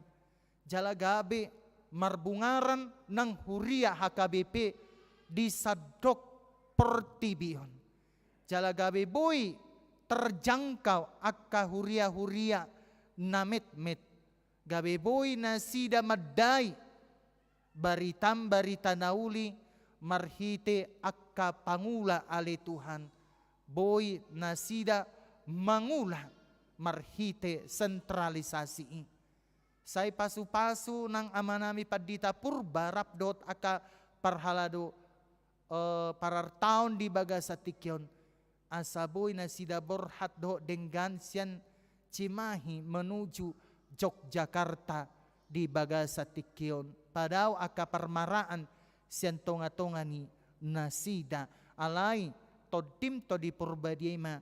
Jala gabe marbungaran nang huria H K B P di sandok portibi on. Jala gabe boi terjangkau angka huria-huria na metmet. Gabe boi nasida mandai baritam-barita na uli marhite angka pangula, ale Tuhan. Boi nasida mangula marhite sentralisasi i. Sai pasu-pasu nang amanami Pandita Purba rap dohot angka parhalado, eh, parartaon di bagasan tingki on, asa boi nasida borhat dohot denggan sian Cimahi menuju Jogjakarta di bagasan tingki on. Padao angka parmaraan sian tonga-tonga ni nasida. Alai tondim Tondi Porbadia i ma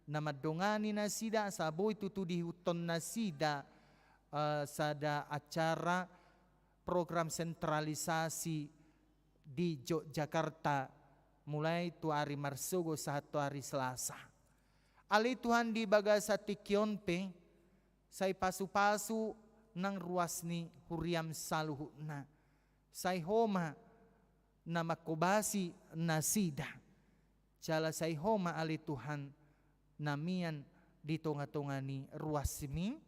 na mandongani nasida, asa boi tutu diihuthon nasida, eh, sada acara program sentralisasi di Jogjakarta, mulai tu ari marsogot sahat tu ari Selasa. Ale Tuhan, di bagasan tingki on pe, sai pasu-pasu nang ruas ni huriam saluhutna. Sai Ho ma na manghobasi nasida. Jala sai Ho ma, ale Tuhan, na mian di tonga-tonga ni ruasmi,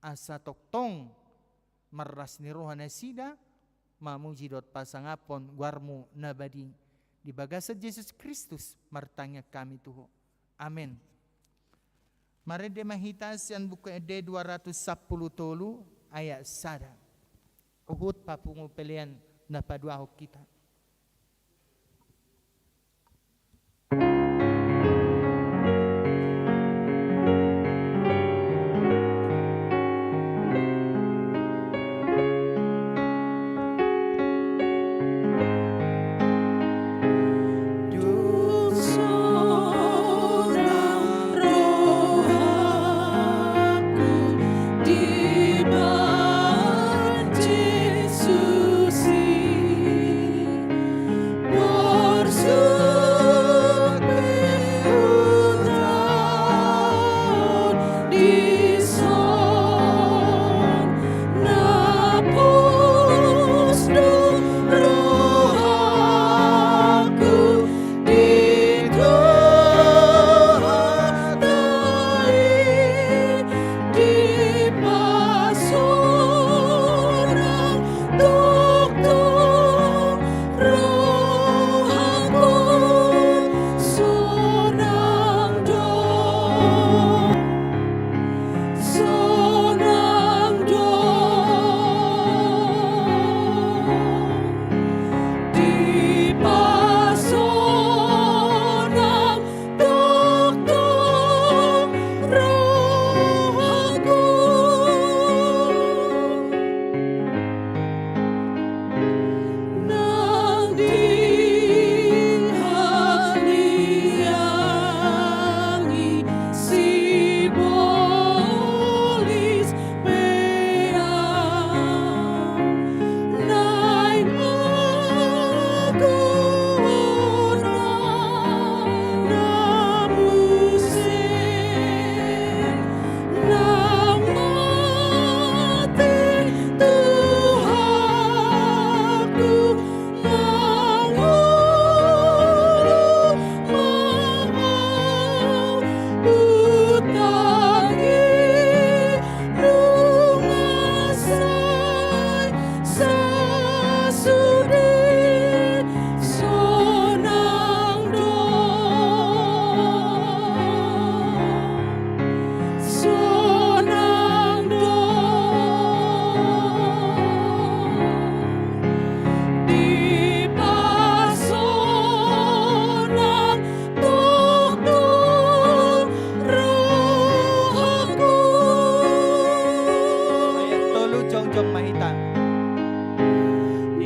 asa tongtong marlas ni roha nasida mamuji dohot pasangaphon goarmu na badia. Di bagasan Jesus Kristus martangiang hami tu Ho. Amen. Marende ma hita sian Buku Ende dua ratus sampulu tolu ayat sada. Huhut papungu pelean na paduahon hita.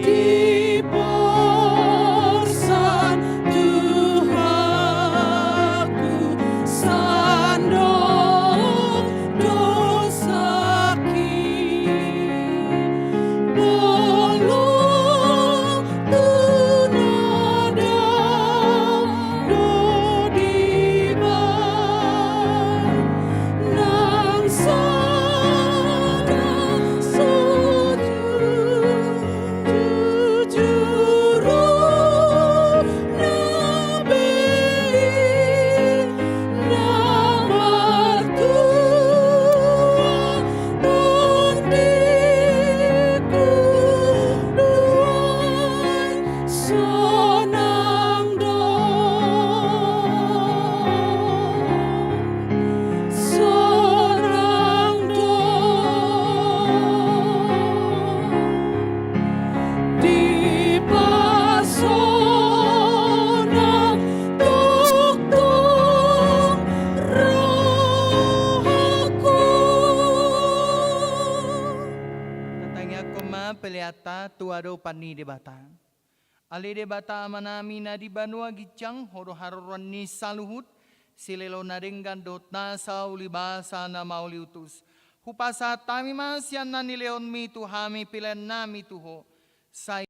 Diporsan Tuhanku sandok dosaki, molo tu na dao do dibahen nang sada soju, jujur na bei na martua tondingku, nuaeng sonang do, sonang do. Dipasonang tongtong rohangku. Tatangianghon ma peleanta tu adopan ni Debata. Ale Debata Amanami na di banua ginjang, Ho do haroroan ni saluhut, silehon na denggan dohot nasa ulibasa na mauliutus. Hupasahat hami ma sian na nilehonMi tu hami peleannami tu Ho, sai,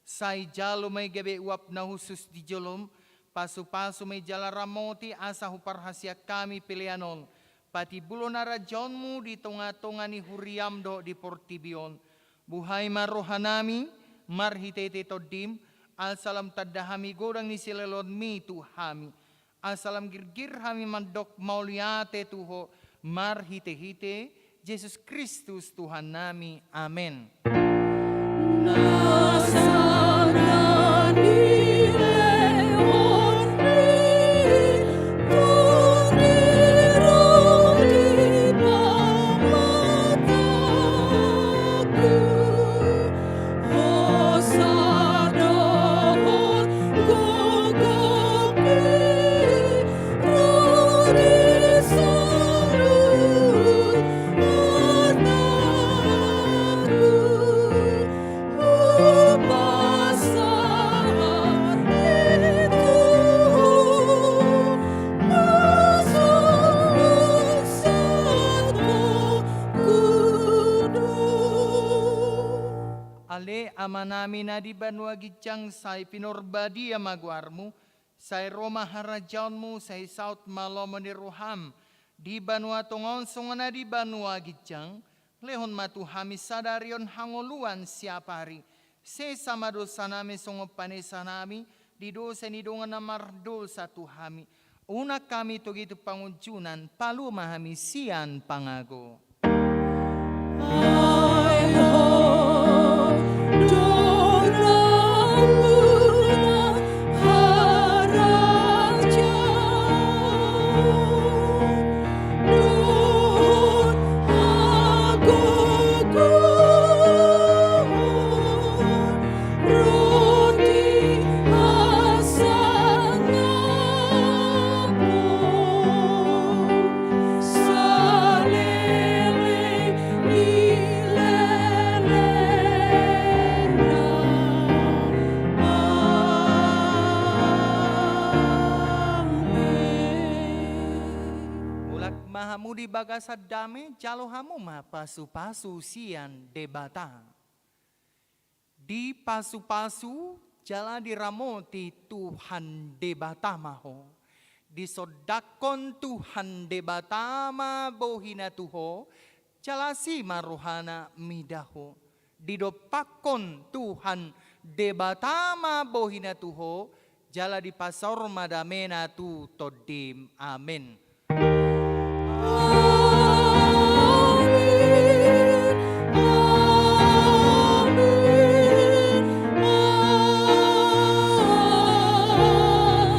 sai jalo ma i gabe uap na hushus di jolom, pasupasu ma i jala ramoti asa huparhaseang hami pelean on, patimbulhon harajaonMu di tongatonga ni huriaM dohot di portibi on. Buhai ma rohanami marhitehite TondiM, asa lam tanda hami godang ni silehonMi tu hami, asa lam girgir hami mandok mauliate tu Ho marhitehite Jesus Kristus Tuhannami. Amen. Na sangap ni lehonMi, tu ni roha ni pamatangku, hosa dohot gogoMi ro di saluhut artangku. Hupasahat i tu Ho, na so sahat gogo do. Ale Amanami na di banua ginjang, sai pinarbadia ma goarMu, sai ro ma harajaonMu, sai saut ma lomo ni rohaM di banua tonga on songon na di banua ginjang. Lehon ma tu hami sadari on hangoluan siapari. Sesa ma dosanami songon panesanami di dosa ni dongan na mardosa tu hami. Unang hami togihon tu pangunjunan, palua ma hami sian pangago. Ai Ho do nampuna harajaon dohot hagogoon ro di hasangapon saleleng ni lelengna. Amen. Mulak ma hamu di bagasan dame, jalo hamu ma pasupasu sian Debata. Dipasupasu jala diramoti Tuhan Debata ma ho. Disondangkon Tuhan Debata ma bohiNa tu ho, jala asi ma rohaNa mida ho. Didompakkon Tuhan Debata ma bohiNa tu ho, jala dipasaor ma dameNa tu tondim. Amen. Amen. Amen.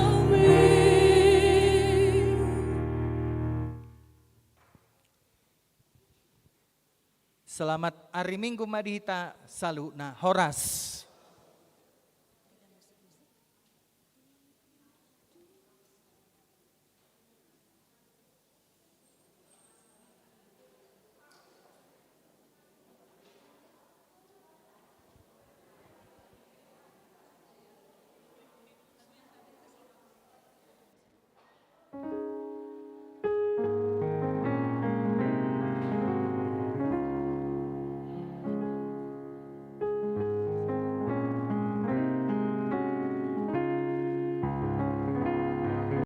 Amen. Selamat ari Minggu ma di hita saluhutna. Horas.